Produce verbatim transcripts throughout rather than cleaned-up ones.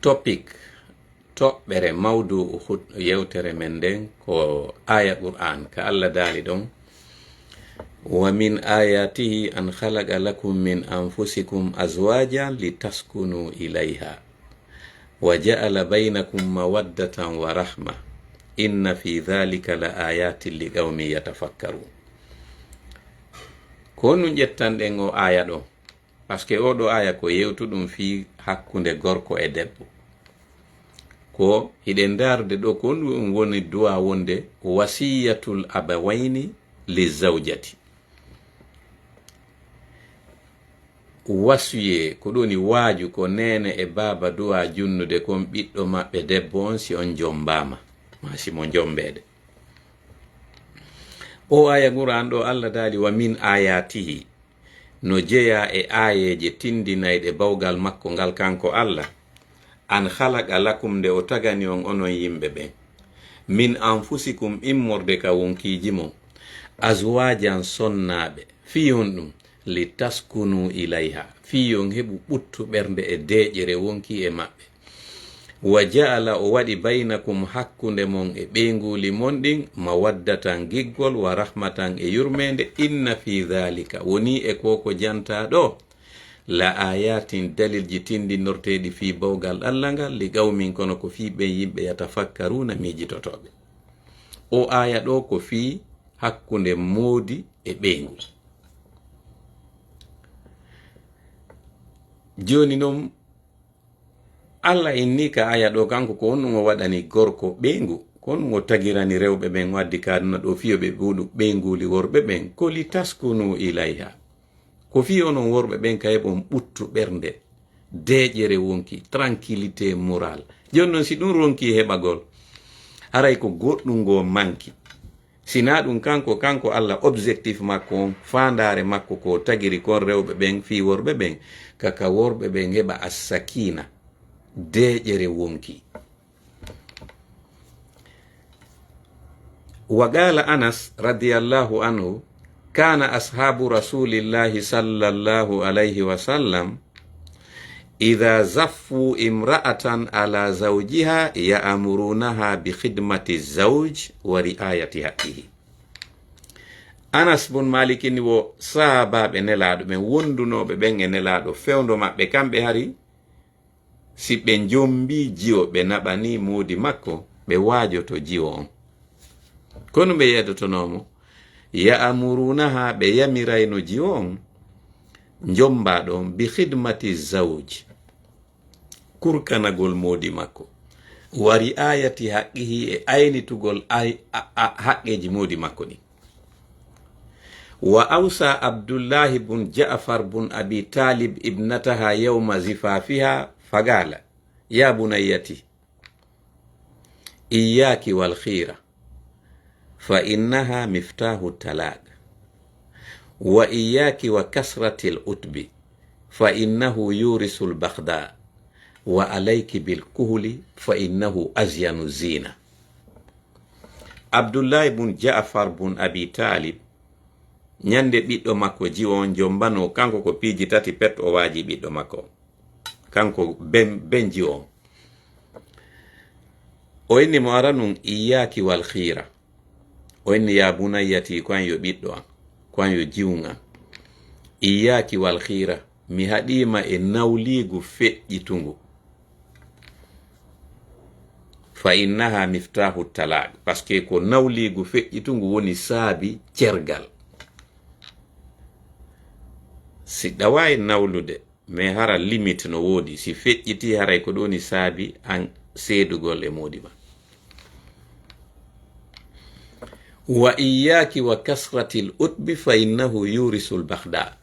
Topic, toɓɓere, mawdu'u hut-, yewtere men nden ko aaya Qur'an ka Allah daali ɗon: "Wa min ayatihi an khalaqa lakum min anfusikum azwajan litaskunu ilayha wa ja'ala baynakum mawaddatan wa rahma inna fi dhalika la ayatin li qawmin yatafakkarun." Ko honɗum ƴettanɗen o aaya ɗo? Parce que oo ɗoo aaya ko yewtuɗum fii hakkunde gorko e debbo. Ko hiɗen ndaarde ɗoo ko honɗum woni du'a wonde wasiyatul abawayni li zawjati. Wasuye, ko ɗum woni waaju, ko neene e baaba du'a junnude kon ɓiɗɗo maɓɓe debbo on si on jommbaama, maa si mo jommbeede. O aaya Qur'an ɗoo Allah daali: "Wa min ayatihi", no jeyaa e aayeeje tindinayɗe bawgal makko ngal kanko Allah, "an khalaqa lakum", nde o tagani on onon yimɓe ɓen, "min anfusikum", immorde ka wonkiiji mon, "azwajan", sonnaaɓe, fii honɗum? "Litaskunu ilayha", fii yo on heɓu ɓuttu ɓernde e deeƴere wonkii e maɓɓe. "Wa ja'ala", o waɗi, "baynakum", hakkunde mon e ɓeynguuli mon ɗin, "mawaddatan", giggol, "wa rahmatan", e yurmeende, "inna fi dhalika", wonii e ko ko jantaa ɗoo, "la ayatin", dalilji tindinorteeɗi fii bawgal Allah ngal, "li qawmin", kono ko fii ɓen yimɓe, "yatafakkaruna", miijitotooɓe. O aaya ɗoo ko fii hakkunde moodi e ɓeyngu. Jooni non, Allah inni ka aaya ɗoo, kanko ko honɗum o waɗani gorko ɓeyngu, ko honɗum o tagirani rewɓe ɓen, o addi ka aduna ɗoo fii yo ɓe ɓuuɗu ɓeynguuli worɓe ɓen, ko "litaskunu ilayha", ko fii onon worɓe ɓen ka heɓon ɓuttu ɓernde, deeƴere wonkii, tranquillité morale. Jooni non, si ɗum ronkii heɓagol, haray ko goɗɗum ngoo manki. Si naa ɗum kanko, kanko Allah, objectif makko on, faandaare makko ko o tagiri kon rewɓe ɓen fii worɓe ɓen, ka, ka worɓe ɓen heɓa as-sakina, deeƴere wonkii. Wa qala Anas radiyallahu anhu, kana ashabu Rasulillahi sallallahu alayhi wa sallam idha zaffu imra'atan ala zawjiha ya'murunaha bi khidmati zawj wa ri'ayati haqqihi. Anas bun Malik inni wo sahaabaaɓe Nelaaɗo ɓen, wondunooɓe ɓen e Nelaaɗo, fewndo maɓɓe kamɓe hari, si ɓe jommbii jiwo, ɓe naɓanii moodi makko, ɓe waajoto jiwo on. Kono ɓe yeedotonoo mo, ya'murunaha, ɓe yamirayno jiwo on, jommbaaɗo on, bi khidmati zawj, kurkanagol moodi makko, wa ri'ayati haqqihi, e aynitugol ay-, a-, a-, haqqeeji moodi makko ɗin. Wa awsa Abdullahi bun Ja'far bun Abi Talib ibnataha yawma zifafiha, faqala: "Ya bunayyati, iyyaki wal khira, fa innaha miftahu talaq, wa iyyaki wa kasratil utbi, fa innahu yurisul baghda, wa alayki bil kuhli, fa innahu azyanu zina." Abdullahi bun Ja'far bun Abi Talib, ñande ɓiɗɗo makko jiwo on jombanoo, kanko ko piiji tati pet o waaji ɓiɗɗo makko. Kanko ben, ben jiwo on. O inni mo: "Aranun, iyyaki wal khira." O inni: "Ya bunayyati, ko an yo ɓiɗɗo an, ko an yo jiwun an. Iyyaki wal khira, mi haɗiima e nawliigu feƴƴitungu. Fa innaha miftahu talaq." Parce que ko nawliigu feƴƴitungu woni saabi cergal. Si ɗa waawi nawlude, mais hara limite no woodi. Si feƴƴitii, haray ko ɗum woni saabi an seedugol e moodi ma. "Wa iyyaki wa kasratil utbi fa innahu yurisul baghda."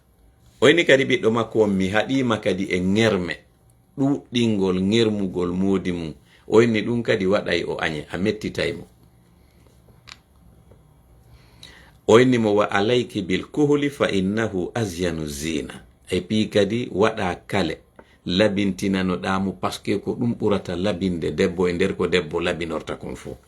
O inni kadi ɓiɗɗo makko on, mi haɗiima kadi e ŋerme, ɗuuɗɗingol ŋermugol moodi mum. O inni ɗum kadi waɗay o añe, a mettitay mo. O inni mo: "Wa alayki bil kuhli fa innahu azyanu zina." E pii kadi waɗa kale, labintinanoɗaa mo, parce que ko ɗum ɓurata labinde debbo e nder ko debbo labinorta kon fof.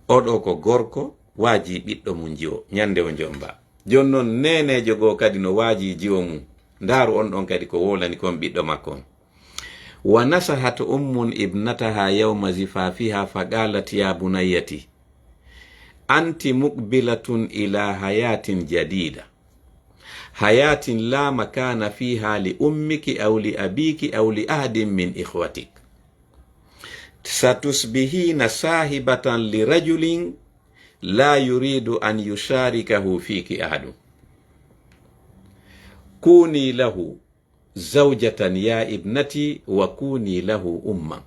Oɗo ko gorko, waaji ɓiɗɗo mum jiwo, ñande o jomba. Jooni noon, neeneejo goo kadi no waaji jiwo mum. Ndaaru on ɗon kadi ko wowlani kon ɓiɗɗo makko on. ونصحت أم ابنتها يوم زفافها فقالت: يا بنيتي، أنت مقبلة إلى حياة جديدة، حياة لا مكان فيها لأمك أو لأبيك أو لأحد من إخوتك. ستصبحين صاحبة لرجل لا يريد أن يشاركه فيك أحد. كوني له زوجة يا ابنتي، وكوني له أما.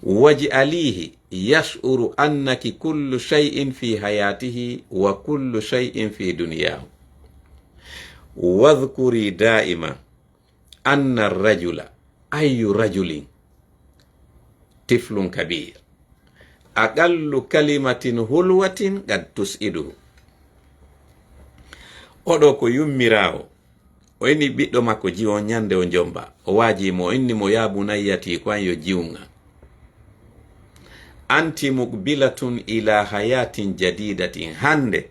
واجعليه يشعر أنك كل شيء في حياته وكل شيء في دنياه. واذكري دائما أن الرجل، أي رجل، طفل كبير، أقل كلمة حلوة قد تسعده. Oɗo ko yummiraawo. O inni ɓiɗɗo makko jiwo on ñande o jomba. O waaji mo, o inni mo: "Ya bunayyati, ko an yo jiwŋa. Anti muqbilatun ila hayatin jadidatin. Hande,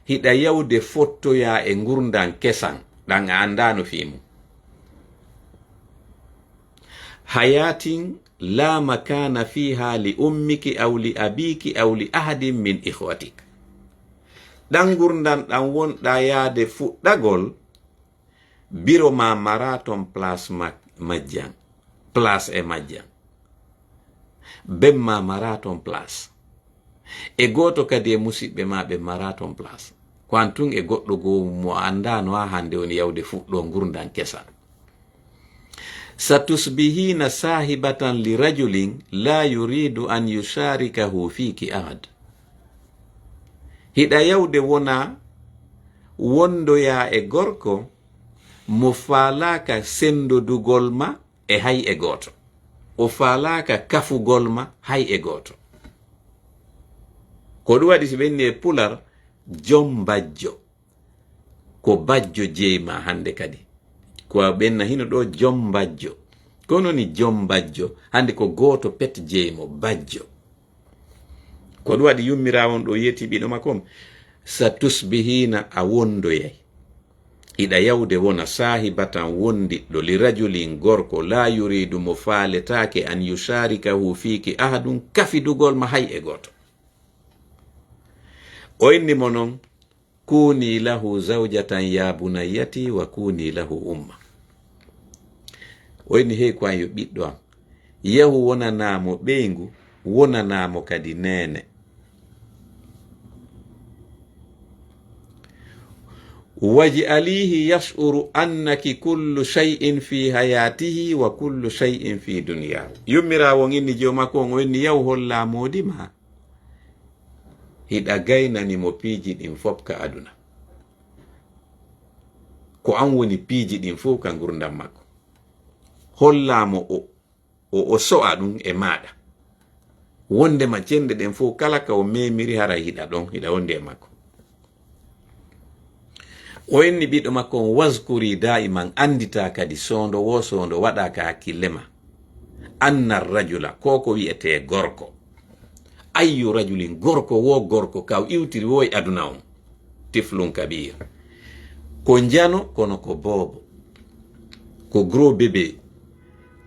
hiɗa yawde fottoya e ngurndan kesan, ɗan a andaano fii mum. Hayatin la makana fiha li ummiki aw li abiki aw li ahadin min ikhwatik. Ɗan ngurndan ɗan wonɗa yaade fuɗɗagol, biro ma mara ton place ma-, majjan, place e majjan. Ben ma mara ton place. E gooto kadi e musiɓɓe ma ɓe mara ton place. Ko an tun e goɗɗo goo mo a andaano haa hande woni yawde fuɗɗo ngurndan kesan. Satusbihina sahibatan li rajulin la yuridu an yusharikahu fiki ahad." Hiɗa yawde wona wondoya e gorko mo faalaaka sendodugol ma e hay e gooto. O faalaaka kafugol ma hay e gooto. Ko ɗum waɗi si ɓe inni e Pular, jom bajjo. Ko bajjo jeyi ma hande kadi. Ko a ɓenna hino ɗo jom bajjo. Kono ni jom bajjo, hande ko gooto pet jeyi mo, bajjo. Ko ɗum waɗi yummiraawo on ɗo yetti ɓiɗɗo makko on, "Satusbihina, a wondoyay. Hiɗa yawde wona saahibatan wondiɗɗo li rajulin gorko la yuridu mo faaletaake an yusharikahu fiiki ahadun kafidugol ma hay e gooto." O inni mo non, "Kuni lahu zawjatan ya bunayyati wa kuni lahu umma." O inni, "Hey ko an yo ɓiɗɗo am, yahu wonanaa mo ɓeyngu, wonanaa mo kadi neene. Waj'alihi yash'uru annaki kullu shay'in fi hayatihi wa kullu shay'in fi dunyahu." Yummiraawo on inni jooma ko on, o inni, "Yahu hollaa moodi ma hiɗa gaynani mo piiji ɗin fof ka aduna. Ko an woni piiji ɗin fof ka ngurndan makko. Hollaa mo o, o, o so'a ɗum e maaɗa. Wondema cende ɗen fof kala ka o memiri haray hiɗa ɗon, hiɗa wondi e makko." O inni ɓiɗɗo makko on, "Wazkuri daiman, andita kadi soondo wo soondo waɗa ka hakkille ma. Anna rajula, ko ko wi'ete gorko. Ayyu rajulin, gorko wo gorko, ka o iwtiri wo e aduna on. Tiflun kabir. Ko njano, kono ko boobo. Ko gros bébé.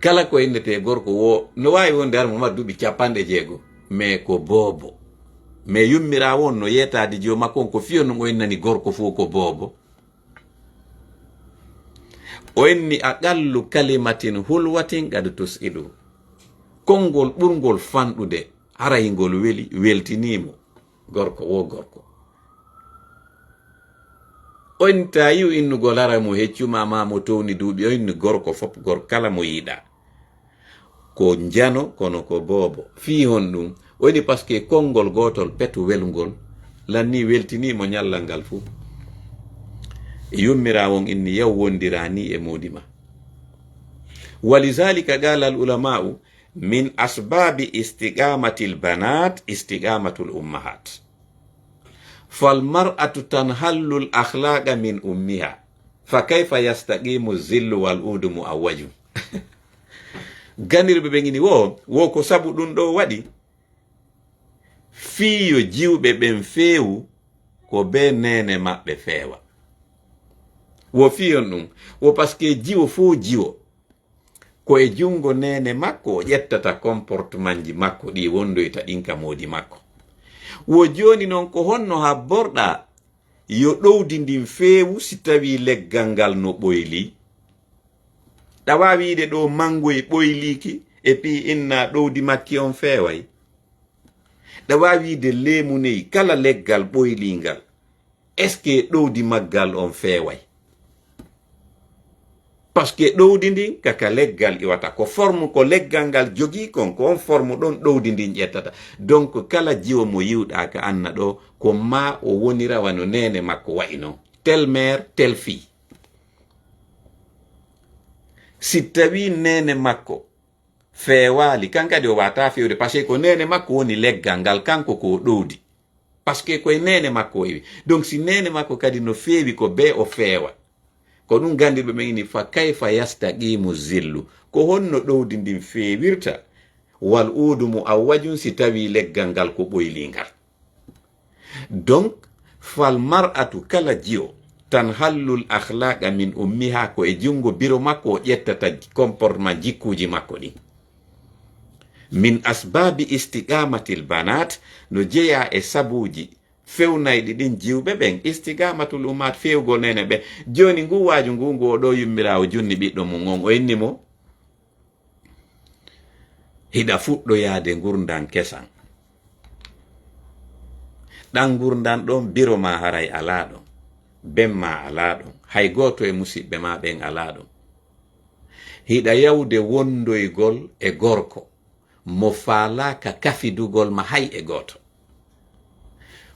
Kala ko innete gorko wo, no waawi wonde har mo mari duuɓi capanɗe jeego. Mais ko boobo. Mais yummiraawo on no yeetaade joom makko on, ko fiyo no o innani gorko fof ko boobo." O inni, "Aqallu kalimatin hulwatin qad tus'idu." Konngol ɓurngol fanɗude, haray ngol weli, weltinii mo. Gorko wo gorko. O inni, "Ta yi'u innugol haray mo heccu ma, ma mo towni duuɓi." O inni, "Gorko fof, gorko kala mo yiɗa. Ko njano, kono ko boobo." Fii honɗum? O inni, "Parce que konngol gootol petu welngol, lanni weltinii mo ñallal ngal fuu." Yummiraawo on inni, "Yaw wondiraa nii e moodi ma." Walizalika qala al ulama'u, "Min asbabi istiqamatil banat istiqamatul ummahat. Fal mar'atu tanhallul akhlaqa min ummiha. Fa kayfa yastaqimu zillu wal udu muawwaju." Ganirɓe ɓen ini wo, wo ko sabu ɗum ɗo waɗi. Fii yo jiwɓe ɓen feewu, ko be neene maɓɓe feewa. Wo fii on ɗum. Wo parce que jiwo fof jiwo. Ko e junngo neene makko o ƴettata comportementji makko ɗi wondoyta ɗin ka moodi makko. Wo jooni non ko honno habborɗaa yo ɗowdi ndin feewu si tawii leggal ngal no ɓoylii? Ɗa waawi wi'ude ɗoo manngoy ɓoyliiki e pii inna ɗowdi makki on feeway? Ɗa waawi wi'ude leemuney kala leggal ɓoyliingal, est-ce que ɗowdi maggal on feeway? Parce que ɗowdi ndin kaka leggal iwata, ko forme ko leggal ngal jogii kon, ko on forme ɗon ɗowdi ndin ƴettata. Donc kala jiwo mo yiwɗaa ka anna ɗoo, ko maa o wonira wano neene makko wa'i non. Telle mère, telle fille. Si tawii neene makko feewaali, kan kadi o waawataa feewde, parce que ko neene makko woni leggal ngal, kanko ko o ɗowdi. Parce que ko e neene makko o iwi. Donc si neene makko kadi no feewi ko bee o feewa. Ko ɗum ganndirɓe ɓen inni, fa kayfa yastaqimu zillu. Ko honno ɗowdi ndin feewirta? Wal uudu mu'awwajun, si tawii leggal ngal ko ɓoyliingal. Donc, fal mar'atu, kala jiwo, tanhallul akhlaqa min ummiha, ko e junngo biro makko o ƴettata comportement, jikkuuji makko ɗin. Min asbabi istiqamatil banat, no jeyaa e sabuuji fewnayɗi ɗin jiwɓe ɓen, istiqamatul ummahat, feewgol neene ɓen. Jooni ngu waaju ngu, ngu o ɗoo yummiraawo junni ɓiɗɗo mum on, o inni mo, hiɗa fuɗɗoyaade ngurndan kesan. Ɗan ngurndan ɗon, biro maa haray alaa ɗon, ben maa alaa ɗon, hay gooto e musiɓɓe maa ɓen alaa ɗon. Hiɗa yawde wondoygol e gorko mo faalaaka kafidugol ma hay e gooto.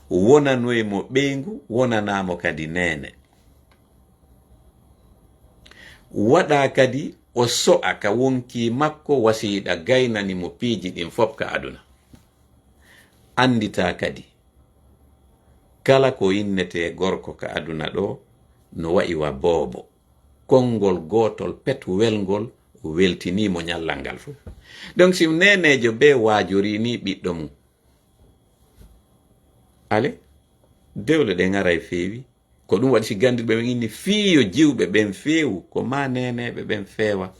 Wonanoy mo ɓeyngu, wonanaa mo kadi neene. Waɗaa kadi o so'a ka wonkii makko, wasiyiɗa gaynani mo piiji ɗin fof ka aduna. Annditaa kadi, kala ko innetee gorko ka aduna ɗoo, no wa'i wa boobo. Konngol gootol pet welngol weltinii mo ñallal ngal fof. Donc, si neeneejo bee waajorii nii ɓiɗɗo mum, ale, dewle ɗen aray feewi. Ko ɗum waɗi si ganndirɓe ɓen inni fii yo jiwɓe ɓen feewu, ko maa neeneeɓe ɓen feewa.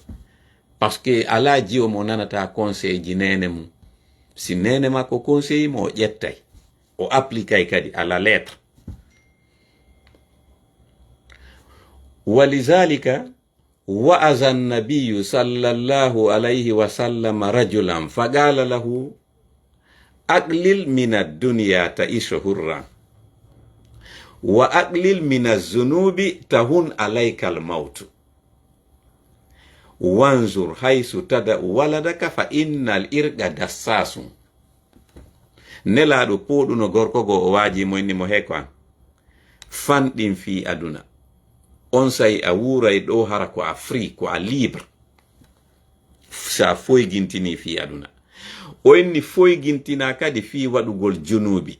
Parce que alaa jiwo mo nanata conseil ji neene mum. Si neene makko conseil mo, o ƴettay, o applikay kadi à la lettre. Walizalika wa'aza nabiyyu sallallahu alayhi wa sallam rajulan faqala lahu, aqlil min ad-dunya ta'ishu hurran, wa aqlil min az-zunubi tahun alayka al-mawtu, wanzur haysu tada'u waladaka fa innal irqa dassasun. Nelaaɗo pooɗuno gorko goo, o waajii mo, inni mo, hee ko an, fanɗin fii aduna. Onsay a wuuray ɗoo, hara ko a free, ko a libre. Sa foygintinii fii aduna. O inni foygintinaa kadi fii waɗugol junuubi.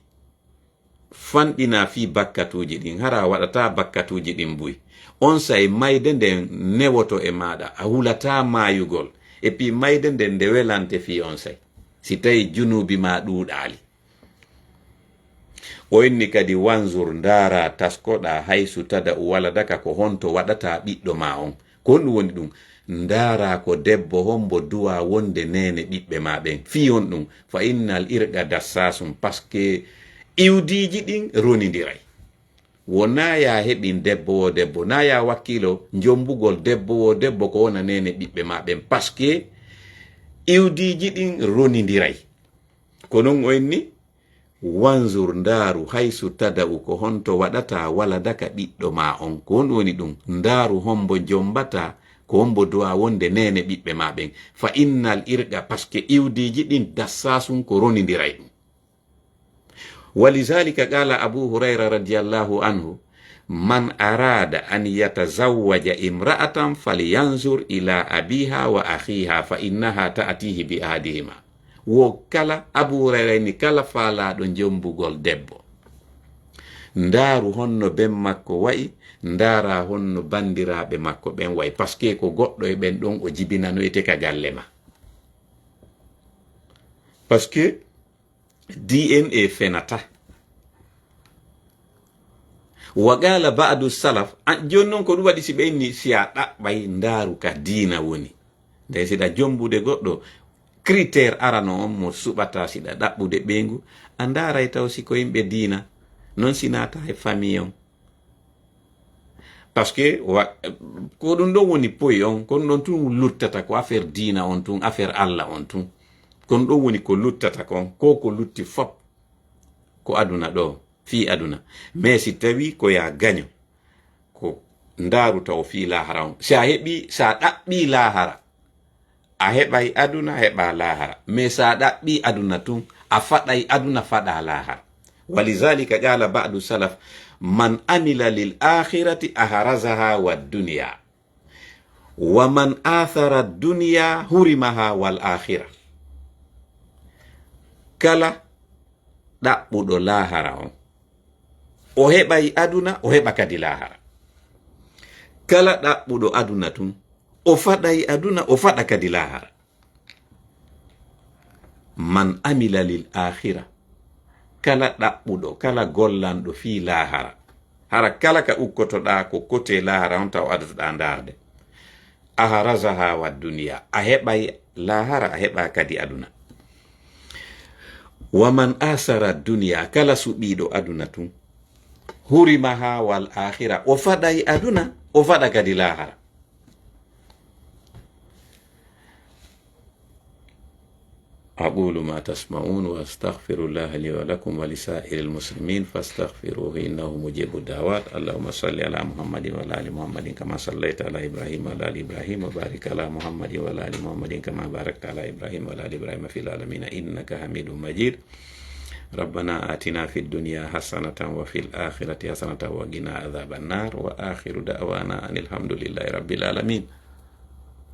Fanɗinaa fii bakkatuuji ɗin, hara a waɗataa bakkatuuji ɗin buy. Onsay mayde nden newoto e maaɗa, a hulataa maayugol. Et puis mayde nden nde welante fii onsay, si tawii junuubi maa ɗuuɗaali. O inni kadi, wanzur, ndaaraa, taskoɗaa, haysu tada'u waladaka, ko honto waɗataa ɓiɗɗo maa on. Ko honɗum woni ɗum? Ndaaraa ko debbo hombo duwaa wonde neene ɓiɓɓe maa ɓen. Fii honɗum? Fa innal irqa dassasum, parce que iwdiiji ɗin ronindiray. Wonaa yaa heɓin debbo woo debbo, naa yaa wakkilo njombugol debbo woo debbo ko wona neene ɓiɓɓe maa ɓen, parce que iwdiiji ɗin ronindiray. Ko non o inni, wanzur, ndaaru, haysu tada'u, ko honto waɗataa, waladaka, ɓiɗɗo maa on. Ko honɗum woni ɗum? Ndaaru hombo njombataa, ko hombo duwaa wonde neene ɓiɓɓe maa ɓen. Fa innal irqa, parce que iwdiiji ɗin dassasum, ko ronindiray ɗum. Walizalika qala Abu Hurayra radiyallahu anhu, man arada an yatazawwaja imra'atan falyanzur ila abiha wa akhiha fa innaha ta'tihi bi ahadihima. Wo kala, Abu Hurayra inni, kala faalaaɗo njombugol debbo, ndaaru honno ben makko wa'i, ndaaraa honno bandiraaɓe makko ɓen wa'i. Parce que ko goɗɗo e ɓen ɗon o jibinanoyte ka galle ma. Parce que D N A fenata. Wa qala ba'du salaf, a, jooni non ko ɗum waɗi si ɓe inni si a ɗaɓɓay ndaaru ka diina woni. Nde siɗa jombude goɗɗo, critère arano on mo suɓata siɗa ɗaɓɓude ɓeyngu, a ndaaray taw si ko yimɓe diina, non si naata e famille on. Parce que wa, ko ɗum ɗon woni poyi on, ko ɗum ɗon tun luttata, ko affaire diina on tun, affaire Allah on tun. Ko ɗum ɗon woni ko luttata kon, ko ko lutti fop, ko aduna ɗo, fii aduna. Mais si tawi ko ya gaño, ko ndaaru taw fii laahara on. Si a heɓi, si a ɗaɓɓi laahara, a heɓay aduna, heɓa laahara. Mais si a ɗaɓɓi aduna tun, a faɗay aduna, faɗa laahara. ولذلك قال بعض السلف: من عمل للآخرة أحرزها والدنيا، ومن آثر الدنيا حرمها والآخرة. Kala ɗaɓɓuɗo laahara on, o heɓay aduna, o heɓa kadi laahara. Kala ɗaɓɓuɗo aduna tun, o faɗay aduna, o faɗa kadi laahara. من عمل للآخرة. Kala ɗaɓɓuɗo, kala gollanɗo fii laahara. Hara kala ka ukkotoɗaa ko kote laahara on taw adotoɗaa ndaarde. أحرزها والدنيا. A heɓay laahara, a heɓa kadi aduna. ومن آثر الدنيا. Kala suɓiiɗo aduna tun. حرمها والآخرة. O faɗay aduna, o faɗa kadi laahara. أقول ما تسمعون وأستغفر الله لي ولكم ولسائر المسلمين فاستغفروه إنه مجيب الدعوات. اللهم صل على محمد وعلى آل محمد كما صليت على إبراهيم وعلى آل إبراهيم وبارك على محمد وعلى آل محمد كما باركت على إبراهيم وعلى آل إبراهيم في العالمين إنك حميد مجيد. ربنا آتنا في الدنيا حسنة وفي الآخرة حسنة وقنا عذاب النار. وآخر دعوانا أن الحمد لله رب العالمين.